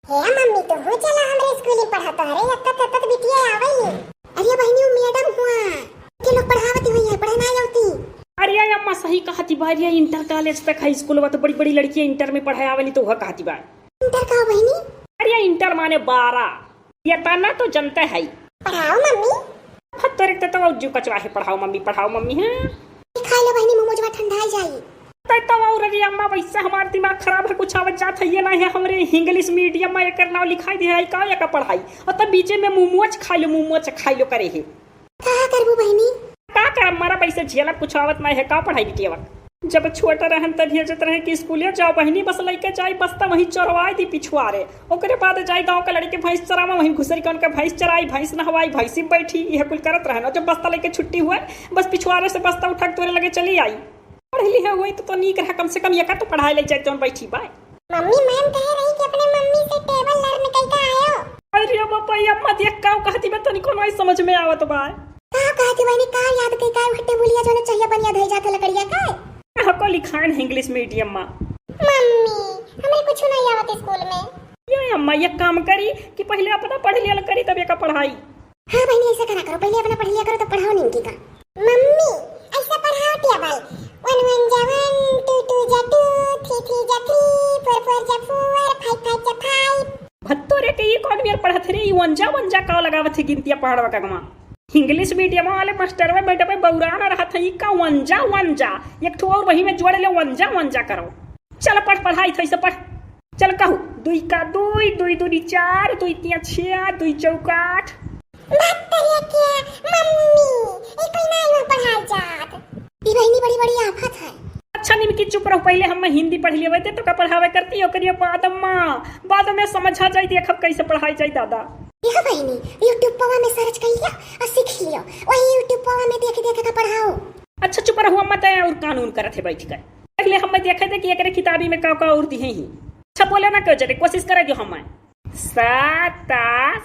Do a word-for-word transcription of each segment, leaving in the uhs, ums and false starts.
हे मम्मी, तुहू चला हमरे स्कूल में पढ़ा, तोहरे यत्तत तत्तत बिटिया आवई। अरे बहिनी, उ मैडम हुआ, के लोग पढ़ावती हुई है, पढ़े ना आवती। अरे अम्मा, सही कहती बा, अरे इंटर कॉलेज तक है स्कूल बा, तो बड़ी बड़ी लड़कियां इंटर में पढ़े आवेली, तो वह कहती बा। इंटर का बहिनी? अरे इंटर माने बारह, ये तना तो जनते है। पढ़ाओ मम्मी। हत तोरे तो, तो जो कचवा है, पढ़ाओ मम्मी, पढ़ाओ मम्मी, हाँ। खाई लो बहिनी, मोमोजवा ठंडा जाई। तै तो और अरे अम्मा, वैसे हमार दिमाग खराब है, कुछ आवत जात है ये ना है। हमरे इंग्लिश मीडियम में एकर नाव लिखाई दे है, का एकर पढ़ाई? और तब बीचे में मोमोज खाई लो, मोमोज खाई लो करे है। का करबू बहिनी? का करब, मरब ऐसे झेलब, कुछ आवत ना है, का पढ़ाई बिटियावा? जब छोटा रहन तब भेजत रहे कि स्कूले जाओ बहिनी, बस लइके जाई, बस्ता वहीं चरवाई दी पिछुआरे। ओकरे बाद जाई गाँव के लड़के भैंस चरावा, वहीं घुसरी के उनके भैंस चराई, भैंस नहवाई, भैंसी बैठी, यह कुल करत रहन। और जब बस्ता लइके छुट्टी हुए, बस पिछुआरे से बस्ता उठा के तोरे लगे चली आई। पढ़ लिहे हुई तो, तो नीक रहा, कम से कम एका तो पढ़ाई ले जाए जौन बैठी बाय। मम्मी, मैम कहे रही कि अपने मम्मी से टेबल लर्न कई का आयो। अरे बापा, ये अम्मा देख का कहती बा, तनिको नहीं समझ में आवत बा। का कहती बहिनी, का याद कई का उठे बुलिया जौन चाहिए बनिया धई जात लकड़िया का? हमको लिखान है इंग्लिश मीडियम में। मम्मी, हमें कुछ नहीं आवत स्कूल में। ये अम्मा, ये काम करी कि पहले अपना पढ़ लिया करी, तब एका पढ़ाई। हाँ बहिनी, ऐसा करा करो, पहले अपना पढ़ लिया करो, तो पढ़ाओ नहीं का। मम्मी, ऐसा पढ़ाओ टेबल, one one जा one, two two जा two, three three जा three, four four जा four, five five जा five। भत्तो रे के ई कौन बियर पढ़त रे, ई वन जा वन जा का लगावत है गिनतिया पहाड़वा का गमा। इंग्लिश मीडियम वाले मास्टर में बैठे पे बौरान रहत है, ई का वन जा वन जा, एक ठो और वही में जोड़ ले, वन जा वन जा करो। चल पढ़, पढ़ाई थई से पढ़। चल कहू, दुई का दुई, दुई दूनी चार, दुई तिया छह, दुई चौका आठ। बात करिए क्या मम्मी, ई कोई ना यहाँ पढ़ाई जात। ई बहिनी बड़ी बड़ी आफत है। अच्छा निमकी चुप रहो, पहले हम हिंदी पढ़ लेवे थे तो का पढ़ावे करती, ओकरिया बाद में, बाद में समझा जाई, देखब कैसे पढ़ाई जाई दादा। यह बहिनी YouTube पवा में सर्च कर लिया और सीख लियो, वही YouTube पवा में देख देख के पढ़ाओ। अच्छा चुप रहो अम्मा, तय और कानून करत है बैठ कर। पहले हम देखे थे कि एकरे किताबी में का का और दिहे ही। अच्छा बोले ना क्यों जरे, कोशिश करे जो हम। सा ता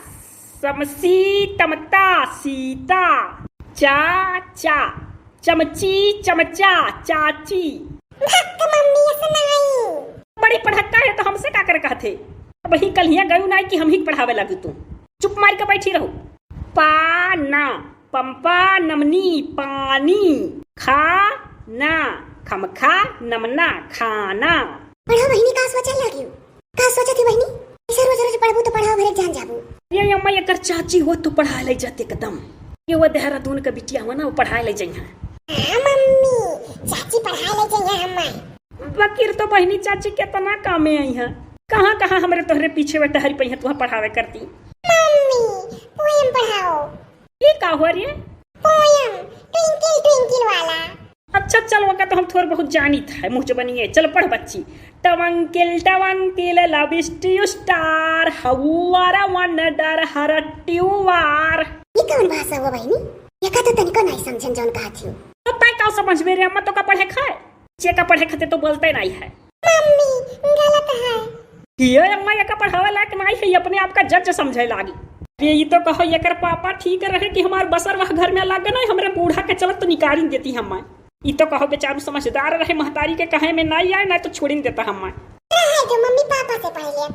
समसी तमता सीता। चा चा चमची चमचा चाची। भक्त मम्मी ऐसे नहीं। बड़ी पढ़क्का है तो हमसे का करे कहते? अब ही कल हिया गयू ना कि हम ही पढ़ावे लगी तू। चुप मार के बैठी रहो। पा ना, पम्पा नमनी पानी। खा ना, खमखा नमना खाना। पढ़ो बहिनी, का सोचे लागियो? का सोचत ही बहिनी? ऐसे रोज रोज पढ़बू तो पढ़ाओ भरे जान जाबू। ये अम्मा, एकर चाची हो तो पढ़ा ले जाते एकदम। ये वो देहरादून का बिटिया हुआ ना, वो पढ़ा ले जाइहा। हाँ मम्मी, चाची पढ़ा ले जाइहा हमार। बकिर तो बहिनी चाची कितना कामे आई हैं, कहाँ कहाँ हमरे तोहरे पीछे वे टहरी पई हैं, तुहा पढ़ावे करती। मम्मी, पोएम पढ़ाओ। ये का हुआ रे? पोएम, ट्विंकल ट्विंकल वाला। अच्छा चल, ओका तो हम थोड़ बहुत जानित है, मुँह जो बनिए। चल पढ़ बच्ची। Twinkle twinkle love is to star, how are wonder her two are। ये कौन भाषा हुआ बहिनी? ये का तो तनिको नहीं समझन जौन कहा थी। तो तय का समझ में रे अम्मा, तो का पढ़े खाए? जे का पढ़े खाते तो बोलते नहीं है। मम्मी, गलत है। ये अम्मा, ये का पढ़ावे लायक नहीं है, ये अपने आप का जज समझे लागी। ये, ये तो कहो, एकर पापा ठीक रहे कि हमार बसर वह घर में लग गए, हमरे बूढ़ा के चलत तो निकाल देती हम। ई तो कहो बेचारू समझदार रहे, महतारी के कहे में नाई आए, ना तो छोड़िन देता हम। रहे दो मम्मी, पापा से पढ़ ले।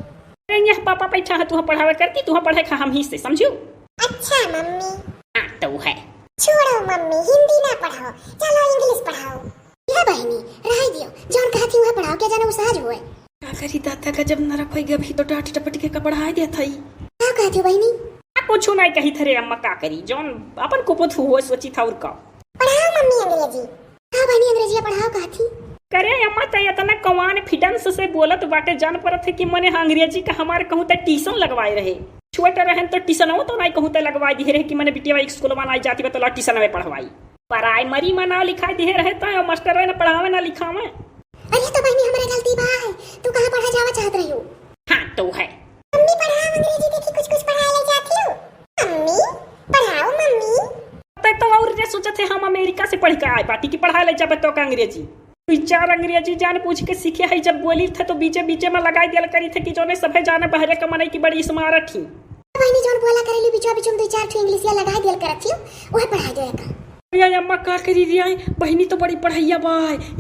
अरे यह पापा बैठा है, तुहा पढ़ावे करती, तुहा पढ़े खा हम ही से, समझू? अच्छा मम्मी। हाँ तो है। छोड़ो मम्मी, हिंदी ना पढ़ाओ, चलो इंग्लिश पढ़ाओ। यह बहिनी, रहे दियो, जौन कहती हुआ पढ़ाओ, क्या जाने वो सहज हुए। का करी दादा, गजब नरक होई गए, अभी तो डांट डपट के का पढ़ाए देत हई। का कहती हो बहिनी? आ, कुछ नहीं कही थरे अम्मा, का करी, जौन अपन कुपुत हुए सोची था और का। पढ़ाओ मम्मी अंग्रेजी। हाँ बहिनी, अंग्रेजिया पढ़ाओ कहती। करे अम्मा, तै इतना कवान फिडेंस से बोलत बाटे, जान परत है कि मने अंग्रेजी का हमार कहूँ तै ट्यूशन लगवाए रहे। छोट रहन तो ट्यूशनो तो नहीं कहूँ तै लगवाए दिए रहे कि मने बिटिया स्कूल में नहीं जाती बा तो ला ट्यूशन में पढ़वाई। प्राइमरी में नाव लिखाई दिए रहे तो मास्टर ना पढ़ावे ना लिखावे। अरे तो बहिनी, हमरे गलती बा है, तू कहाँ पढ़ा जावा चाहत रही हो? हाँ तो है। मम्मी पढ़ाओ अंग्रेजी, देखी कुछ कुछ पढ़ा ले जाती हो। मम्मी पढ़ाओ मम्मी। तै तो और रे सोचत है हम अमेरिका से पढ़ के आए बाटी कि पढ़ा ले जाबे तो का अंग्रेजी। दुई चार अंग्रेजी जान पूछ के सीखे है, जब बोली थे तो बीचे बीचे में लगाई दियल करी थे कि जोने सभे जाने बहरे का मनई की बड़ी स्मार्ट ही। बहिनी जौन बोला करेली बिचवा बिचवा में दुई चार ठो इंग्लिशिया लगाई दियल करत थी, वह पढ़ा दो एका। अरे अम्मा का करी रे, बहिनी तो बड़ी पढ़ैया बा,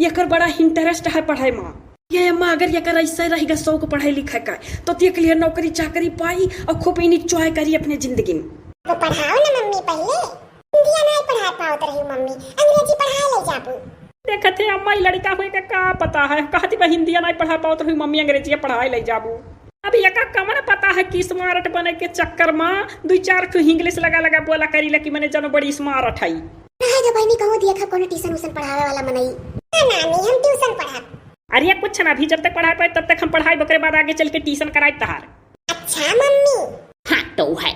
एकर बड़ा इंटरेस्ट है पढ़ाई में। ये अम्मा, अगर एकर ऐसे रहेगा शौक पढ़े लिखे का, तो ते के लिए नौकरी चाकरी पाई और खूब enjoy करी अपने जिंदगी में। तो पढ़ाओ ना मम्मी पहले। हिंदिया नाहीं पढ़ा पावत रही मम्मी, अंग्रेजी पढ़ा ले जाबू। देखत है अम्मा, ई लड़का हुए के का पता है, कहती बा हिंदिया नाहीं पढ़ा पावत रही मम्मी, अंग्रेजी पढ़ाई ले जाबू। अब एका कवन पता है कि smart बने के चक्कर मा दुई चार ठो English लगा लगा बोला करी ला कि मने जनो बड़ी smart है। रहे दो बहिनी, कहूँ देखा कोनो tuition उसन पढ़ावे वाला मनई। ना नानी, हम tuition पढ़ब। अरे कुछ ना, अभी जब तक पढ़ाई पाए तब तक हम पढ़ाई, ओकरे बाद आगे चल के tuition कराए तहार। अच्छा मम्मी। हाँ तो है।